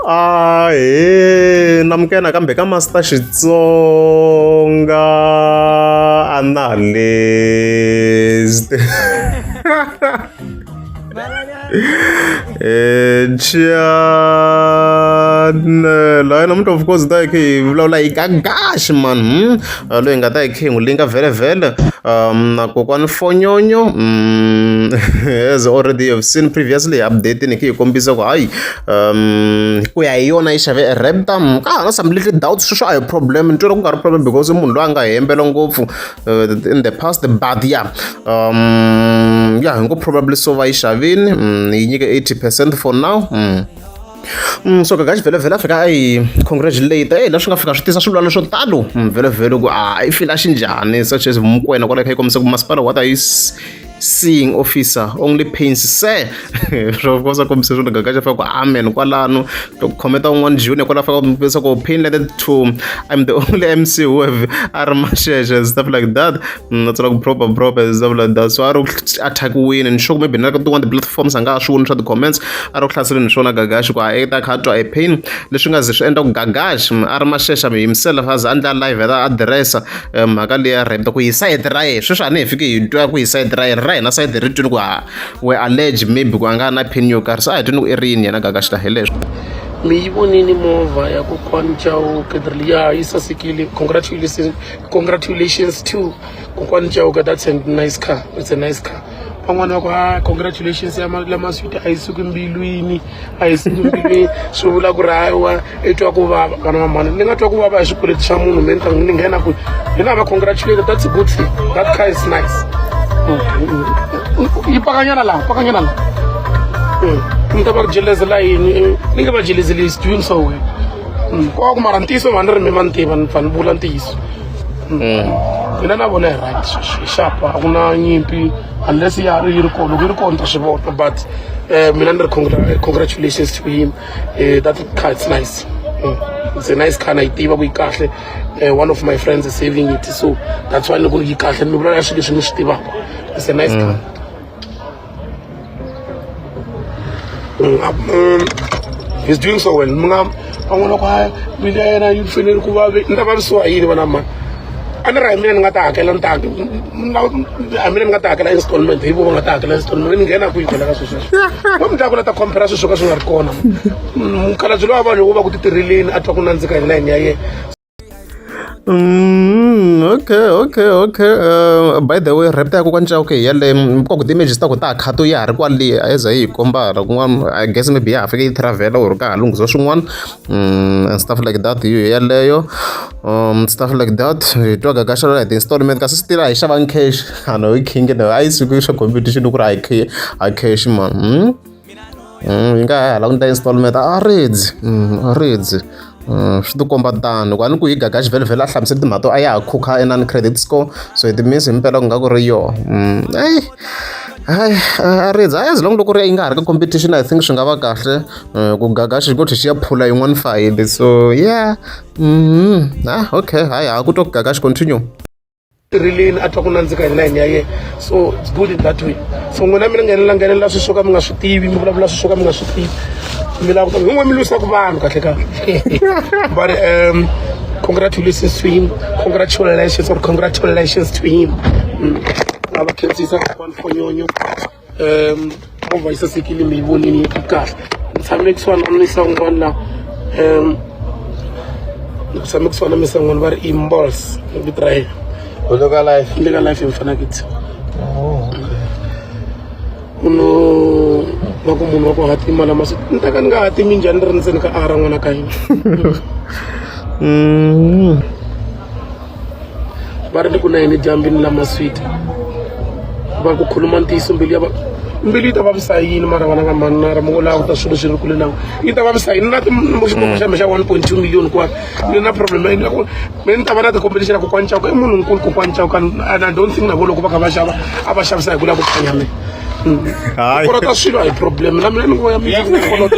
Ahee namukela nakambe ka Master Xitsonga Analyst channel hayi namuntlha of course hi ta hi kha hi vulavula hi Gagash man loyi hi nga ta hi kha hi n'wi linka vhele na kokwani Fonyonyo as already you have seen previously hi update-ini hi kha hi kombisa ku hayi ku ya hi yona yi xave e Raptor ka ha na some little doubts sweswo a hi problem ni twela ku nga ri problem because i munhu loyi a nga hembela ngopfu in the past but yeah yeah hi ngo probably so va yi xavini yi nyike 80% for now. So Gagash vhele vhele a fika a yi congratulate ey leswi nga fika swi tisa swivulwa swo talo vhele vhele ku a i fila xinjhani such as Mokoena kwala kha yi kombisa ku masipala what are you seeing officer only pains sir swo of course a kombisa swona Gagash a fika ku amen kwalano loko khometa un'wana junior kwala fika kombisa ku pain led to I'm the only MC who have a ri maxexe and stuff like that na tsala ku proper proper and stuff like that so a ri ku attackiwini ni sure maybe na ka tin'wana ti-platforms a nga ha swi voni swa ti-comments a ri ku hlaseleni swona Gagash ku a ta kha a twa e pain leswi nga ze swi endla ku Gagash a ri maxexa himself a ze a endla live a address-a mhaka leya rent ku hi sayiti ra yena sweswi a ni hi fiki hi twa ku hi sayiti ra yena ra hina sayiti ri twini ku ha we allege maybe ku a nga na pain yo karhi se a hi twini ku i ri yini yena Gagash la hi leswo Mi yi vonini movha ya kokwani Chauke ya yi sasekile congratulations congratulations to kokwani Chauke that's a nice car it's a nice car van'wana va ku a congratulations ya lamaswiti a yi suki mbilwini a yi suki mbilwini swi vula ku ri hayiwa i twa ku vava vana va mhani ni nga twa ku vava hi swikweleti swa munhu me ni ta ni nghena ku hina va congratulate that's a good thing that car is nice yi pakanyana laha pakanyana laha ni ta va jelezela yini ni nge va jelezeli is doing so well ko ku mara ntiyiso mhani ri mi ma ni tiva ni pfa ni vula ntiyiso mina na vona hi right hi xapa a ku na nyimpi unless ya ri yi ri kona loko yi ri kona ta swi vona but mina ni ri congratulations to him that car it's nice it's a nice car na yi tiva ku yi kahle one of my friends is saving it so that's why ni ku yi kahle ni vula ya swilo leswi ni swi tivaka it's a nice car he's doing so well mi nga van'wana ku hayi mbilu ya yena yi fanele ku vavi ni ta vavisiwa hi yini vana mani a ni ri hi mina ni nga ta hakela ni ta a mina ni nga ta hakela installment hi vo va nga ta hakela installment ni nghena kwihi kwala ka sweswo va mi dlaya ku la ta compare sweswo ka swi nga ri kona mukhalabye lowa vanhu wo va ku ti tirheleni a twa ku nandzika hi layini ya yena Okay okay okay by the way rap ya kokwani Chauke hi yaleyo ku ti-images ta ku ta ha khato ya ha ri kwale a yi za yi hi komba hala kun'wana I guess maybe ya ha fike yi travel or ka ha lunghisiwa swin'wana and stuff like that hi yeleyo stuff like that hi twa Gagash hi ti-installment kasi still a hi xavangi cash a no hi king a yi suki swa competition ku ri a hi a cash man. Yi nga ha hala ku endla installment a ridzi a ridzi swi ti komba tano ku a ni ku hi Gagash vhele vhele a hlamusela timhaka to a ya ha khukha inani credit score so it means himpela ku nga ku ri yoho eyi hayi a ridzi hayi as long loko ri yi nga ha ri ka competition I think swi nga va kahle ku Gagash xi ngo tlhe xi ya phula yin'wana fayili so yeah ah okay hayi ha ku twa ku Gagash continue. Tirheleni a twa ku nandzika hi layeni ya yena so it's good in that way so n'wina mi nghenelela nghenelela swilo swo ka mi nga swi tivi mi vulavula swilo swo ka mi nga swi tivi mi lava ku hi n'we mi lwisaka vanhu kahle kahle but congratulations to him congratulations or congratulations to him nga va khensisa kokwani Fonyonyo movha yi sasekile mi yi vonini yi kahle ni tshame kusuhani na misa un'wana la ni tshame kusuhani na misa un'wana va ri i mbols vito ra yena U le ka life ni le ka life mfana kithi uno va ku munhu wa ku hatima lama swi ni ta ka ni nga hatimi njhani ni ri ndzeni ka ara n'wana ka hina va ri ni ku na yini dyambini lama switi va ku khuluma ntiyiso mbilu ya va mbilu yi ta vavisa yini mara vana va mhani na ra mi lava ku ta swilo swi ri kule na yi ta vavisa yini na xipoko xa me xa 1.2 million kwala ni na problem ya ku me ni ta va na ti-competition ya kokwani Chauke i munhu nkulu kokwani Chauke and I don't think na vo loko va kha va xava a va xavisa hi ku lava ku phanya mina Hayi. kolota swilo a hi problem na mina ni ngo ya mina kolota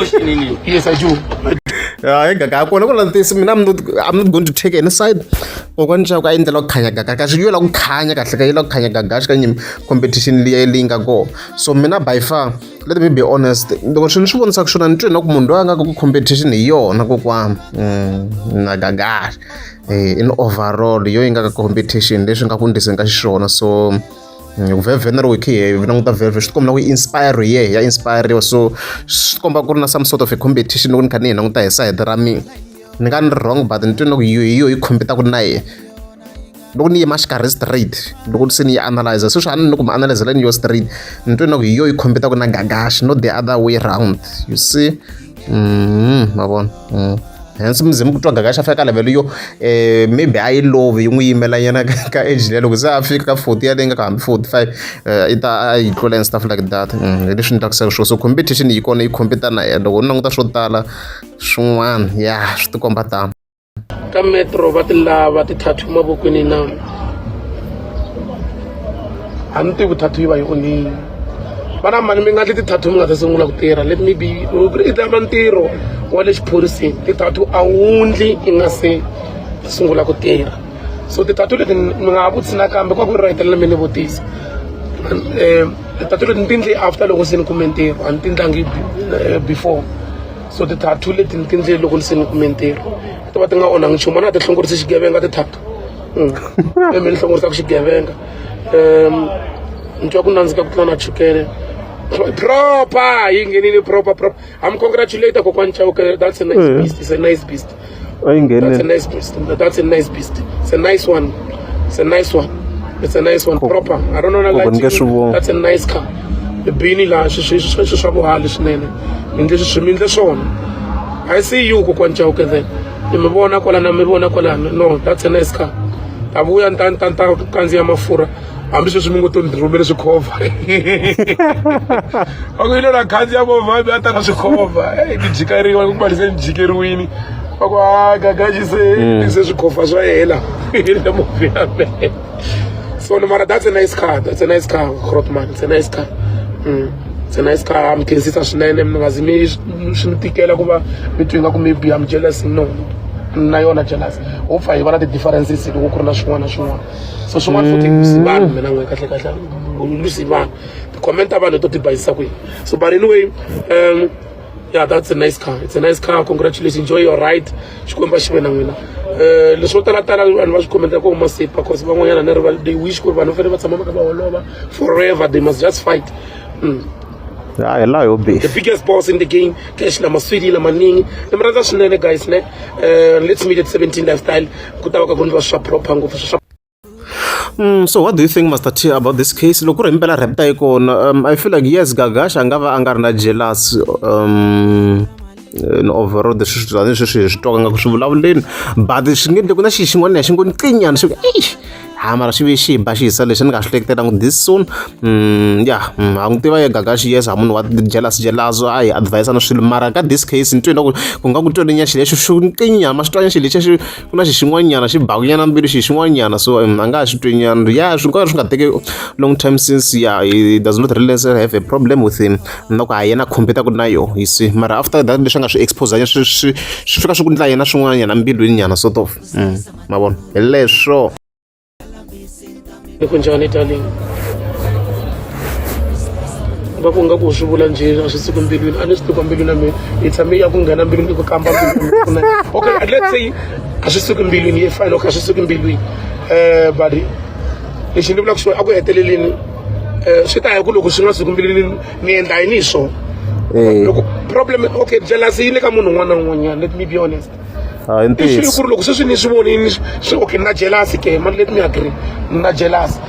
yes I do. Hayi, Gaga kona ku langutisa mina, I'm not going to take any side. Kokwani Chauke a endlela ku khanya Gaga kasi yo lava ku khanya kahle ka yi lava ku khanya Gagashi ka nyimi competition liya leyi nga kona. So mina, by far, let me be honest, loko swi ni swi vonisaka swona, ni twe na ku munhu loyi a nga ka ku competition hi yona kokwani na Gagashi in overall yo yi nga ka competition leswi nga ku ndliseni ka xiswona. So vhevhe na loko hi khe hi languta vhevhe, swi tikomba na ku yi inspire ye ya inspire. So swi komba ku ri na some sort of a competition. Loko ni kha ni hi languta hi side ra mina, ni nga ni ri wrong, but ni twe na ku hi yo yi compete-ku na yena. Loko ni yima xikarhi straight, loko se ni yi analyze sweswi, a ni ni ku mi analyze-leni yo straight, ni twe na ku hi yo yi compete-ku na Gagashi, not the other way round, you see. Ma vona. Hence mi ze mi ku twa Gagashi a fika ka level yo maybe a yi lovi yi n'wi yimela yena ka age leyi. Loko se a fika ka 40 yaleyi nga ka hambi 45, i ta a yi tlula and stuff like that. Hi leswi ni tsakisaka swona. So competition yi kona, yi compete na yena. Loko ni languta swo tala swin'wana, ya swi tikomba tano. Ka metro va ti lava ti-tattoo mavokweni na a ni tivi tattoo yi va yi onhile. Vana mani, mi nga ndli ti-tattoo mi nga ta sungula ku tirha. Let me be, i lava ntirho wa le xiphoriseni, ti-tattoo a wundli i nga se sungula ku tirha. So ti-tattoo leti mi nga ha vutisi nakambe kwa ku ri ra hetelela mi ni vutisa. Ti-tattoo leti ni ti ndli after loko se ni kume ntirho, a ni ti ndlangi before. So ti-tattoo leti ni ti ndle loko se ni kume ntirho, ti va ti nga onhangi nchumu. A na ha ti hlongorisi xigevenga ti-tattoo. Mi ni hlongorisaka xigevenga. Ni twa ku nandzika ku tlula na chukele. Proper yi nghenile, proper, proper. I'm congratulate kokwani Chauke. That's a nice beast. It's a nice beast. A yi That's a nghenile. nice beast. That's a nice beast. It's a nice one. It's a nice one. It's a nice one. Proper. I don't know Koko, ni nge swi voni. That's a nice car. Bini laha swi swa vuhali swinene. Mi ndle swi mi ndle swona. I see you, kokwani Chauke, there. Ni mi vona kwalana, mi vona kwalana. No, that's a nice car. Ta vuya ni ta ni ta ni ta kandziya mafurha. Hambi sweswi mi ngo to ni rhumele swikhovha. Va ku yilo ra khandziya movha mi a ta na swikhovha. Hey, ni jikeriwa ku balise ni jikeriwini. Va ku a Gagashi se se swikhovha swa hela. Le movha ya mehe. So no, mara that's a nice car. That's a nice car, Grootman. It's a nice car. It's a nice car. Mi khensisa swinene. Mi nga zi mi swi mi tikela ku va mi twa ingaku maybe I'm jealous. No. Na yona jealous. Ho pfa hi va na ti-differences loko ku ri na swin'wana na swin'wana. So swin'wana futhi lwisi vanhu mina n'we kahle kahle lwisi vanhu. Ti-comment ta vanhu to ti bayisisa ku yini. So but anyway, yeah, that's a nice car. It's a nice car. Congratulations. Enjoy your ride. Xikwembu a xi ve na n'wina. Leswo tala tala vanhu va swi commenta ku huma sipa cause van'wanyana ni ri they wish ku ri vanhu va fanele va tshama va kha va holova forever. They must just fight. Ya hi laha yo The beef. Biggest boss in the game, cash lama swidi lamaningi. Ni mi rhandza swinene, guys, ne. Let's meet at 17 Lifestyle. Ku ta va ka ku endliwa swa proper ngopfu swa. So what do you think, Master T, about this case? Loko ku ri himpela Raptor yi kona, I feel like yes, Gagash a nga va a nga ri na jealous in overall leswi tanihi sweswi hi swi twaka nga ku swi vulavuleni, but swi nge endleki ku na xilo xin'wana xi ngo ncinyana xi ku eish ha, mara xi ve xi ba xi hisa lexi ni nga swi hleketelangi this soon. Ya, ha n'wi tiva ye Gagash, yes, ha munhu wa jealous, jealous a hi advise na swilo, mara ka this case ni twe na ku ku nga ku twelinya xilo lexi xi ncinyana, ma swi twanya xilo lexi xi ku na xi xin'wanyana xi bakunyana mbilu xi xin'wanyana. So a nga ha xi twinyana ya swi nga swi nga teki long time since, yeah, he does not really have a problem with him na ku ha yena compete-ku na yo, you see. Mara after that leswi a nga swi expose swi swi swi fika swi ku ndla yena swin'wanyana mbilwini nyana sort of. Ma vona, hi leswo. Kunjhani, darling? Va ku nga ku swi vula njhe, a swi suki mbilwini, a ni swi tivi mbilwini ya mina yi tshame ya ku nghena mbilwini i ku kamba mbilwini. Okay, let's say a swi suki mbilwini, ye fine. Okay, a swi suki mbilwini, but lexi ni vulaka xona, a ku heteleleni swi ta hi ku loko swi nga suki mbilwini ni endla yini hi swona? Loko problem, okay, jealousy yi le ka munhu un'wana na un'wanyana, let me be honest. Hayi. I ntiyiso. Ku ri loko sweswi ni swi vonini swi, okay, na jealousy ke man, let me agree, na jealousy.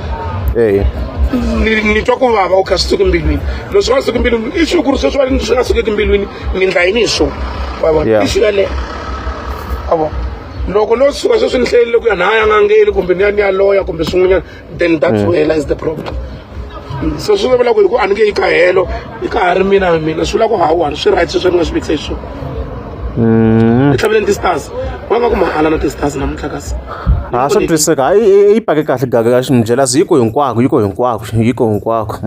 Ni twa ku vava. Okay, a swi suki mbilwini. Loko swi nga suki mbilwini, i swi ku ri sweswi swi nga sukeki mbilwini ni ndla yini hi swona? Wa vona? Issue yaleyo a vona, loko no suka sweswi ni hlelele ku ya na ya n'angeni kumbe ni ya ni ya loya kumbe swin'wanyana, then that's where lies the problem. So swi vula ku hi ku a ni nge yi ka helo, i ka ha ri mina hi mina, swi vula ku hawani swi right sweswi ni nga swi vekisa hi swona. Ni tlhaveleni ti-stars va nga ku ma ala na ti-stars namuntlha kasi. Ha swa twisiseka, hayi yi pake kahle Gagash Mjelasi, yi ko hinkwako, yi ko hinkwako, yi ko hinkwako.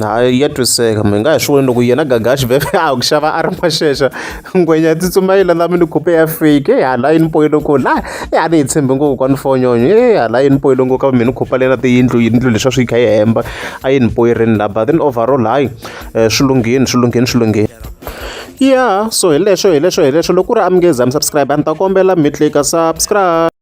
Hayi ya twisiseka, mi nga hi swi voni loko yena Gagash vhele a ha ku xava a ri maxexa ngwenya yi tsutsuma yi landza mi ni khupe ya fake, heyi hala yi ni poyile ngopfu la, eyi a ni yi tshembi ngopfu kokwani Fonyonyo, heyi hala yi ni poyile ngopfu ka mi ni khupa le na tiyindlu yindlu leswiya swi kha yi hemba a yi ni poyirini la, but then overall hayi swi lunghini swi lunghini swi lunghini. Ya so hi leswo hi leswo hi leswo loko ku ri a mi nge za mi subscribe a ni ta kombela mi tlika subscribe.